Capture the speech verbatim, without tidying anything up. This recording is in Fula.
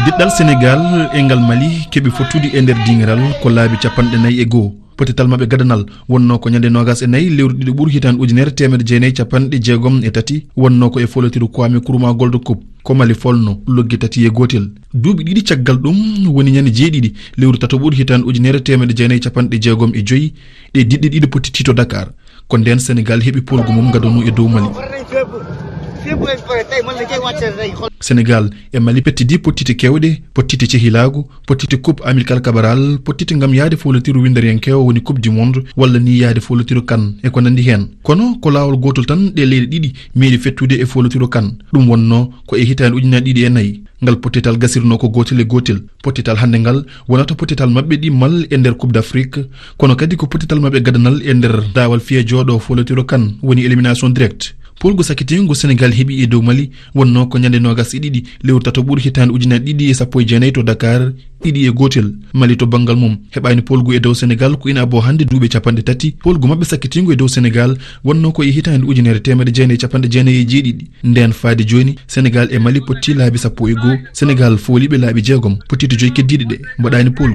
Diɗɗal Senegaal e ngal Mali keɓi fottude e nder diŋiral ko laabi capanɗe nayi e goo. Potital maɓɓe gadanal wonnoo ko ñande noogas e nayi lewru ɗiɗi ɓuru hitaande ujunere teemedde jeenayi capanɗe jeegom e tati, wonnoo ko e folotiru Kwame Nkrumah Gold Cup, ko Mali folno loggi tati e gootel. Duuɓi ɗiɗi caggal ɗum, woni ñande jeeɗiɗi lewru tato ɓuru hitaande ujunere teemedde jeenayi capanɗe jeegom e joyi, ɗe diɗɗe ɗiɗi pottiti to Dakar. Ko ndeen Senegaal heɓi poolgu mum gadanu e dow Mali. Senegaal e Mali pettidi pottite keewɗe, pottite cehilaagu, pottite Coupe Amilcar Cabral, pottite ngam yahde folotiru winndariyankeewo woni Coupe du Monde, walla ni yahde folotiru kan e ko nanndi heen. Kono ko laawol gootol tan ɗe leyɗe ɗiɗi meeɗi fettude e folotiru kan. Ɗum wonnoo ko e hitaande ujunaaji ɗiɗi e nayi. Ngal pottital gasirnoo ko gootel e gootel. Pottital hannde ngal wonata pottital maɓɓe ɗimmal e nder Coupe d'Afrique, kono kadi ko pottital maɓɓe gadanal e nder daawal fiyee jooɗo folotiro kan, woni élimination directe. Poolgu sakkitiingu Senegaal heɓi e dow Mali wonnoo ko ñande noogas e ɗiɗi lewru tato ɓuru hitaande ujunaaji ɗiɗi e sappo e jeenayi to Dakar, ɗiɗi e gootel. Mali to banngal mum heɓaani poolgu e dow Senegaal ko ina boo hannde duuɓi capanɗe tati. Poolgu maɓɓe sakkitiingu e dow Senegaal wonnoo ko e hitaande ujunere teemedde jeenayi e capanɗe jeenayi e jeeɗiɗi. Ndeen faade jooni, Senegaal e Mali potti laabi sappo e goo. Senegaal fooliiɓe laabi jeegom, pottite joyi keddiiɗe ɗe mbaɗaani poolgu.